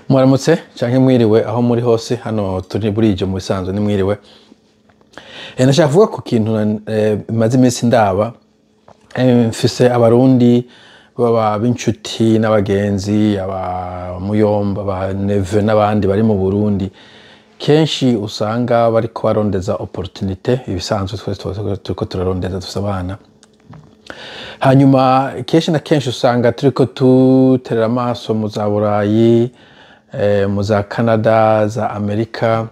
Mwaramutse canke mwiriwe aho muri hose. Hano turi burije, mu bisanzwe ni mwiriwe. Nashaka kuvuga ku kintu maze iminsi ndaba. Mfise Abarundi baba b'inshuti n'abagenzi, aba muyomba, ba neveu n'abandi bari mu Burundi. Kenshi usanga bariko barondeza opportunité. Ibisanzwe twese tuba turiko turarondeza, dufise abana. Hanyuma kenshi na kenshi usanga turiko duterera amaso mu za Burayi, mu za Canada, za Amerika,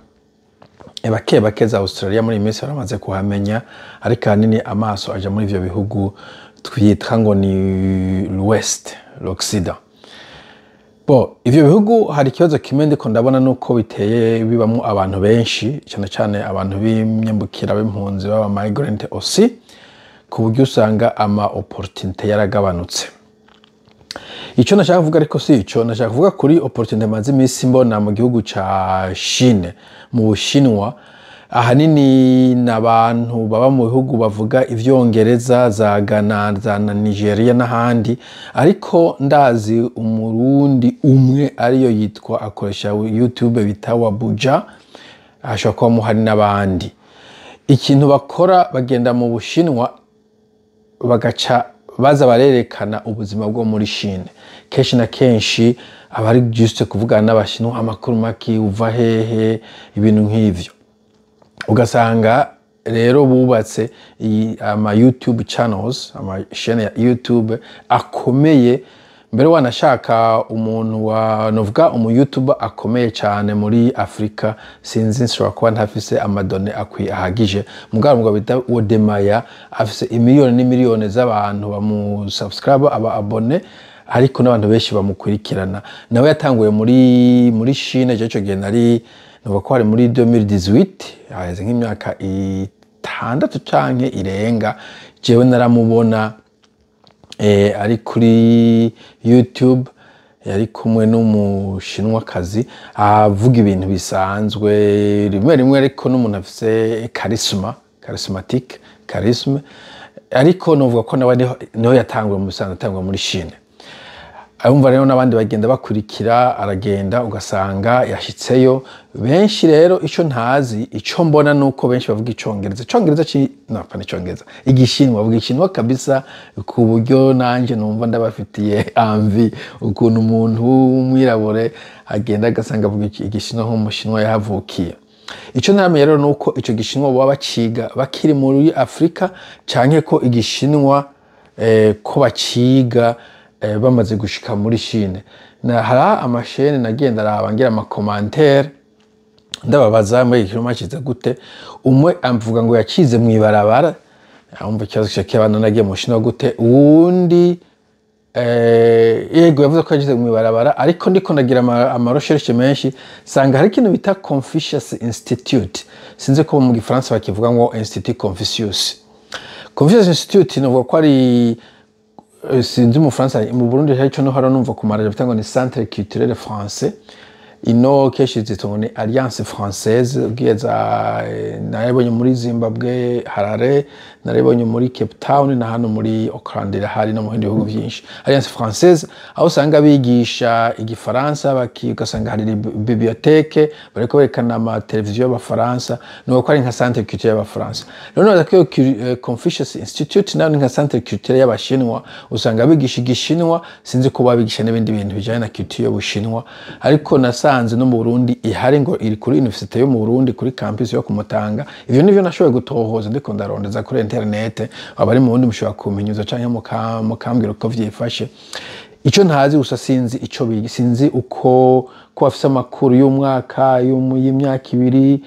bake bake za Australia. Muri iyi minsi baramaze kuhamenya, ariko ahanini amaso aja muri ivyo bihugu twita ngo ni l'Ouest, l'Occident. Bon, ivyo bihugu hari ikibazo kimwe ndiko ndabona, nuko biteye bibamwo abantu benshi, cyane cyane abantu b'imyambukira, b'impunzi, b'aba migrant aussi, ku buryo usanga ama opportunité yaragabanutse. Ico nashaka kuvuga ariko si ico, nashaka kuvuga kuri opportunité maze iminsi mbona mu gihugu ca Chine, mu Bushinwa. Ahanini n'abantu baba mu bihugu bavuga ivyongereza, za Ghana, za na Nigeria n'ahandi. Ariko ndazi Umurundi umwe ariyo yitwa, akoresha YouTube, bita Wabuja, ashobora kuba muhari n'abandi. Ikintu bakora, bagenda mu Bushinwa, bagaca baza barerekana ubuzima bwo muri Chine. Kenshi na kenshi aba ari juste kuvugana n'Abashinwa, amakuru maki, uva hehe, ibintu nk'ivyo. Ugasanga rero bubatse ama YouTube channels, ama chaîne ya YouTube akomeye. Mbere wanashaka umuntu wa novuga umu YouTuber akomeye cyane muri Afrika, sinzi, nshobora kuba ntafise ama données akwiye ahagije, mugabo ngo bita Wodemaya, afise imiliyoni n'imiliyoni z'abantu bamu subscribe, aba abonnés, ariko n'abantu benshi bamukurikirana. Nawe yatanguye muri Chine. Je ico gihe nari nuvuga ko hari muri 2018, haheze nk'imyaka 6 canke irenga. Jewe naramubona ari kuri YouTube, yari kumwe n'Umushinwakazi, avuga ibintu bisanzwe rimwe rimwe, ariko n'umuntu afise charisma, charismatique, charisme. Ariko novuga ko nawe niho yatanguye, mu bisanzwe yatanguye muri Chine. Arumva rero n'abandi bagenda bakurikira, aragenda ugasanga yashitseyo benshi. Rero ico ntazi, ico mbona nuko benshi bavuga Icongereza, Icongereza ci no pana Icongereza, Igishinwa, bavuga Igishinwa kabisa, ku buryo nanje numva ndabafitiye envie, ukuntu umuntu w'umwirabure agenda agasanga avuga Igishinwa nk'Umushinwa yahavukiye. Ico ntaramenya rero nuko ico Gishinwa baba baciga bakiri muri Afrika, canke ko Igishinwa ko baciga bamaze gushika muri Chine. Na hari ama chaînes nagenda araba, ngira ama commentaires, ndababaza muri iki kibazo gute. Umwe amvuga ngo yacize mu ibarabara, umva ikibazo cy'abana, nagiye mu Shinwa gute? Uwundi yego, yavuze ko yagize mu ibarabara. Ariko ndiko ndagira ama recherches menshi, sanga hari ikintu bita Confucius Institute. Sinzi ko mu Gifaransa bakivuga ngo Institut Confucius. Confucius Institute novuga ko ari sinzi mu Faransa, mu Burundi hari ico no haro numva ku maraja bita ngo ni Centre Culturel Français. Ino kenshi zitwa ngo ni Alliance Française. Ugiye za narabonye muri Zimbabwe, Harare, narabonye muri Cape Town, na hano muri Auckland irahari, no mu bindi bihugu byinshi, Alliance Française, aho usanga bigisha Igifaransa, ugasanga hari bibliothèque, bariko berekana ama televiziyo y'Abafaransa. Nuko ko ari nka centre culturel y'Abafaransa. Rero naza ko iyo Confucius Institute nayo ni nka centre culturel y'Abashinwa, usanga bigisha Igishinwa. Sinzi ko babigisha n'ibindi bintu bijanye na culture y'Ubushinwa, ariko nasanze no mu Burundi ihari, ngo iri kuri université yo mu Burundi, kuri campus yo kumutanga. Ivyo nivyo nashoboye gutohoza ndiko ndarondeza kuri internet. Abari mu Burundi mushobora kumpinyuza canke mukambwira uko vyifashe. Ico ntazi gusa, sinzi ico biga, sinzi uko ko bafise amakuru y'umwaka, y'imyaka 2,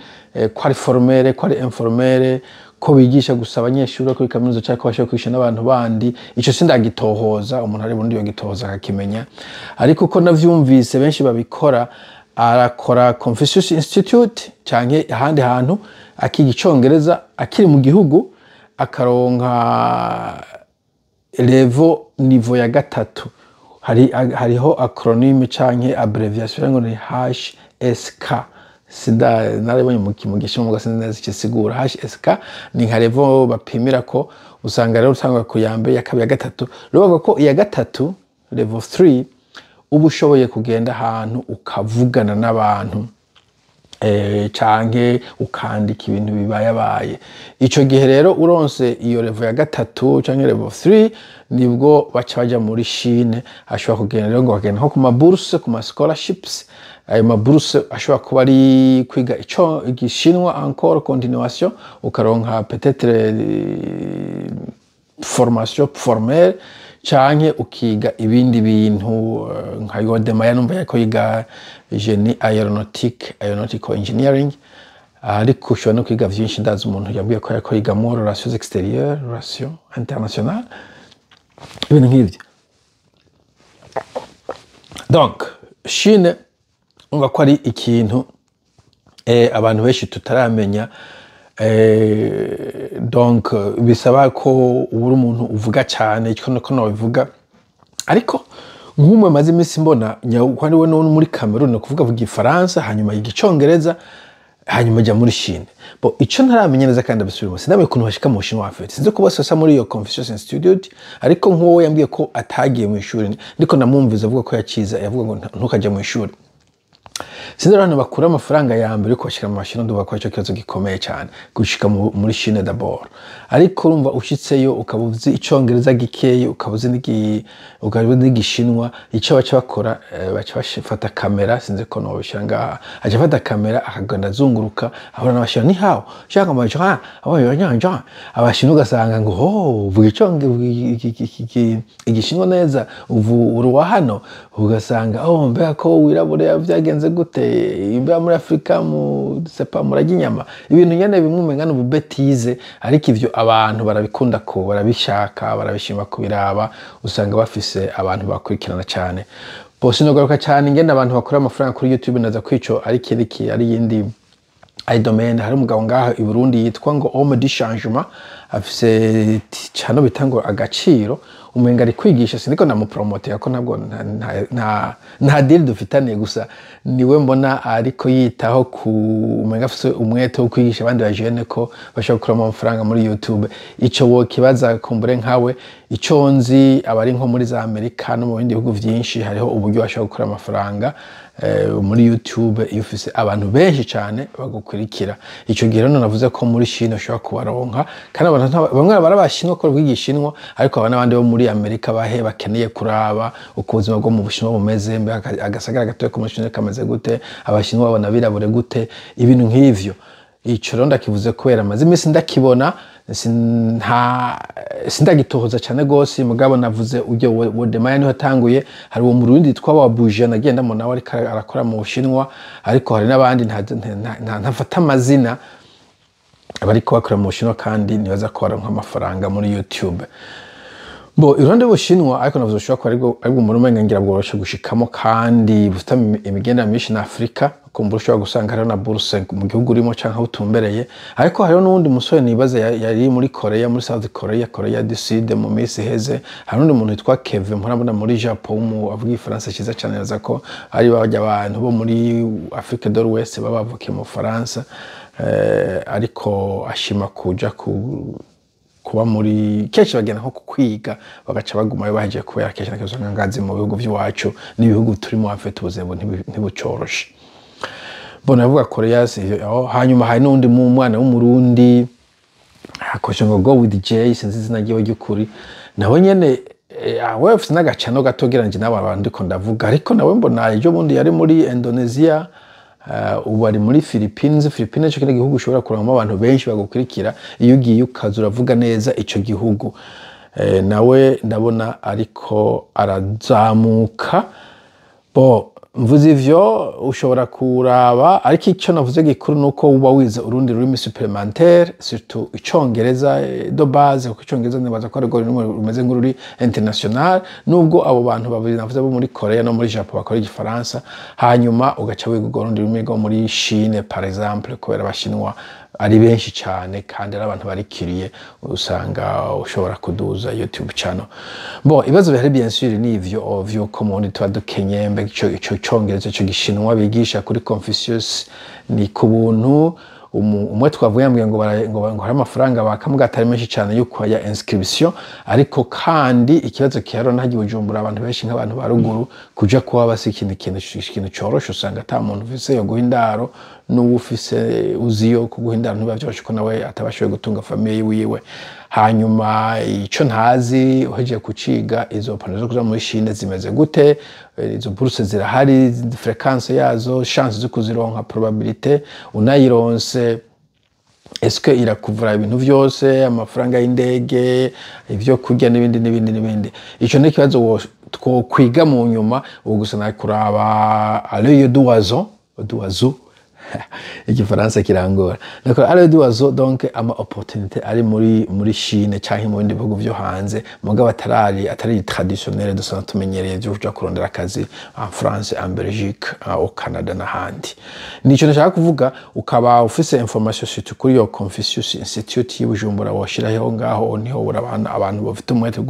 ko ari formel, ko ari informel, ko bigisha gusa abanyeshuri bo kuri kaminuza canke ko bashobora kwigisha n'abantu bandi. Ico sindagitohoza, umuntu ari Burundi yogitohoza akakimenya. Ariko uko navyumvise benshi babikora, arakora Confucius Institute canke ahandi hantu, akiga Icongereza akiri mu gihugu, akaronka level, niveau ya gatatu. Hariho acronyme canke abbreviation ngo ni HSK. Sinda narabonye mu Gishinwa, muga sinzi neza ikisigura. HSK ni nka level bapimira ko. Usanga rero utangwa ku ya mbere, ya kabiri, ya gatatu. Rero bavuga ko iya gatatu, level 3. Uba ushoboye kugenda ahantu ukavugana n'abantu, canke ukandika ibintu bibayabaye. Ico gihe rero uronse iyo level ya gatatu canke level 3, nibwo baca baja muri Chine. Ashobora kugenda rero ngo bagenda nko ku ma bourse, ku ma scholarships. Ayo ma bourse ashobora kuba ari kwiga ico igishinwa, encore continuation, ukaronka peut-être formation formelle, canke ukiga ibindi bintu, nka Yodemaya numva yariko yiga génie aéronautique, aeronautical engineering, ariko ushobora no kwiga vyinshi. Ndazi umuntu yambwiye ko yariko yigamwo relations extérieures, relations internationales, ibintu nk'ivyo. Donc Chine umva ko ari ikintu abantu benshi tutaramenya. Donc bisaba ko uba uri umuntu uvuga cyane, icyo niko nobivuga. Ariko nk'umwe maze iminsi mbona ko ari we no muri Cameroon, ni ukuvuga avuga Igifaransa, hanyuma yiga Icongereza, hanyuma ajya muri Chine. Bo ico ntaramenya neza kandi abisubiremo, sinamenye ukuntu bashika mu Bushinwa. En fait, sinzi ko bose basa muri iyo Confucius Institute, ariko nk'uwo yambwiye ko atagiye mu ishuri, ndiko namwumviza avuga ko yaciza yavuga ngo ntukajya mu ishuri. Sinzi abantu bakura amafaranga ya mbere yo kubashyira mu mashinwa. Ndumva ko aricyo kibazo gikomeye cyane, gushika muri Chine d'abord. Ariko urumva ushitseyo ukaba uzi Icongereza gikeyi, ukaba uzi n'Igishinwa, icyo baca bakora, baca bafata kamera. Sinzi ko nobishyira ngaha. Aca afata kamera akagenda azunguruka, ahura n'Abashinwa: "Ni hao shaka amaja abo." Abashinwa ugasanga ngo: "Oh, uvuga Igishinwa neza, uvu uri uwa hano?" Ugasanga: "Oh, mbega ko wirabura, byagenze gute? Mbega muri Afurika mu sepa murarya inyama?" Ibintu nyene bimwe umenga ni ububetize, ariko ivyo abantu barabikunda, ko barabishaka, barabishima kubiraba. Usanga bafise abantu bakurikirana cyane. Bose nogaruka cyane ingene abantu bakora amafaranga kuri YouTube, naza kwico ari ikindi, ari yindi ari domaine. Hari umugabo ngaha i Burundi yitwa ngo Homme du Changement, afise channel bita ngo Agaciro. Umenga ari kwigisha, siniko namupromotera ko ntabwo nta deal dufitaniye, gusa niwe mbona ariko yitaho ku umenga afise umwete wo kwigisha abandi bajene ko bashobora gukuramo amafaranga muri YouTube. Ico wokibaza kumbure nkawe. Ico nzi, abari nko muri za Amerika no mu bindi bihugu vyinshi, hariho uburyo bashobora gukura amafaranga muri YouTube iyo ufise abantu benshi cyane bagukurikira. Ico gihe rero navuze ko muri Chine ushobora kubaronka, kandi abantu bamwe bari Abashinwa ko bavuga Igishinwa, ariko aba n'abandi bo muri Amerika bahe bakeneye kuraba uko ubuzima bwo mu Bushinwa bumeze, mbega agasagara gatoya ko muri Chine kameze gute, Abashinwa babona abirabure gute, ibintu nk'ivyo. Ico rero ndakivuze kubera maze iminsi ndakibona, sindagitohoza cyane gose. Mugabo navuze ujye Wodemaya niho yatanguye. Hari uwo Murundi yitwa Wabuje nagenda mu nawe ariko arakora mu Bushinwa, ariko hari n'abandi ntafata amazina bariko bakora mu Bushinwa, kandi nibaza ko baronka amafaranga muri YouTube. Bo iruhande y'Ubushinwa, ariko navuze ushobora kuba aribwo umuntu umenga ngira bworoshe gushikamo, kandi bufite imigenderanire myinshi na Afurika. Kumbura ushobora gusanga hariho na bourse mu gihugu urimo canke aho utumbereye. Ariko hariho n'uwundi musore nibaza yari muri Korea, muri South Korea, Korea du Sud mu minsi iheze. Hari n'undi muntu witwa Kevin mpora muri Japon avuga Igifaransa ciza cane, nibaza ko ari barya abantu bo muri Afrique de l'Ouest baba bavukiye mu Bufaransa, ariko ashima kuja kuba muri, kenshi bagenda nko kwiga bagaca bagumayo bahejeje, kubera kenshi na kenshi usanga ngazi mu bihugu vy'iwacu n'ibihugu turimo hafite ubuzima ntibucoroshe. Mbona avuga Korea aho. Hanyuma hari n'undi mu mwana w'Umurundi akoresha ngo Go with J, sinzi izina ryiwe ry'ukuri, nawe nyene we afise n'agacano gato ugereranyije n'aba bantu ndiko ndavuga. Ariko nawe mbona ejo bundi yari muri Indonesia, ubu ari muri Philippines. Philippines nico kindi gihugu ushobora kurangamo abantu benshi bagukurikira iyo ugiye ukaza uravuga neza ico gihugu. Nawe ndabona ariko arazamuka. Bo mvuze ivyo ushobora kuraba, ariko icyo navuze gikuru nuko uba wize urundi rurimi supplémentaire, surtout Icongereza de base, kuko Icongereza nibaza ko ari rurimi rumeze nk'ururi international, nubwo abo bantu babiri navuze bo muri Korea no muri Japon bakora Igifaransa. Hanyuma ugaca wiga urwo rundi rurimi rwo muri Chine par exemple, kubera Abashinwa ari benshi cyane kandi ari abantu barikiriye, usanga ushobora kuduza YouTube channel. Bon, ibibazo bihari bien sûr ni ivyo vyuko mu tuba dukenye. Mbega ico Congereza, ico Gishinwa bigisha kuri Confucius ni ku buntu? Umwe twavuye yambwiye ngo hari amafaranga bakamuga atari menshi cyane yo ya inscription. Ariko kandi ikibazo kihari, ntagiye Bujumbura, abantu benshi nk'abantu ba ruguru kuja kuba basi ikintu kintu coroshe, usanga ata muntu ufise yo guha indaro, n'uwo ufise uziyo kuguha indaro ntibiba vyoroshe, ko nawe atabashoboye gutunga famille wiwe. Hanyuma ico ntazi, uhejeje kuciga, izo pano zo kuja muri Chine zimeze gute? Izo bourse zirahari? Fréquence yazo, chance zo kuzironka, probabilité unayironse, est-ce que irakuvura ibintu vyose, amafaranga y'indege, ivyo kurya n'ibindi n'ibindi n'ibindi? Ico ni ikibazo twokwiga mu nyuma. Ubu gusa nakuraba à l'œil d'oiseau, d'oiseau, igifaransa kirangora. D'accord, à l'œil d'oiseau. Donc ama opportunité ari muri Chine canke mu bindi bihugu vyo hanze, mugabo atari traditionnel dusanzwe tumenyereye vyo kuja kurondera akazi en France, en Belgique, au Canada n'ahandi. Nico nashaka kuvuga. Ukaba ufise information surtout kuri iyo Confucius Institute y'i Bujumbura, woshiraho ngaho, niho urabana abantu bafite umwete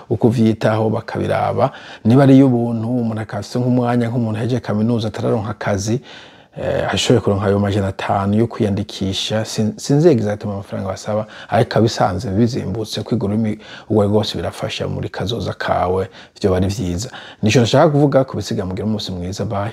wo kuvyitaho bakabiraba niba ari y'ubuntu. Umuntu akaba afise nk'umwanya, nk'umuntu ahejeje kaminuza atararonka akazi, ashoboye kuronka ayo 500 yo kwiyandikisha. Sinzi exactement amafaranga basaba, ariko abisanze bizimbutse, kwiga ururimi ubwo ari rwose birafasha muri kazoza kawe, vyoba ari vyiza. Nico nashaka kuvuga kubisiga. Mugira umunsi mwiza, bye.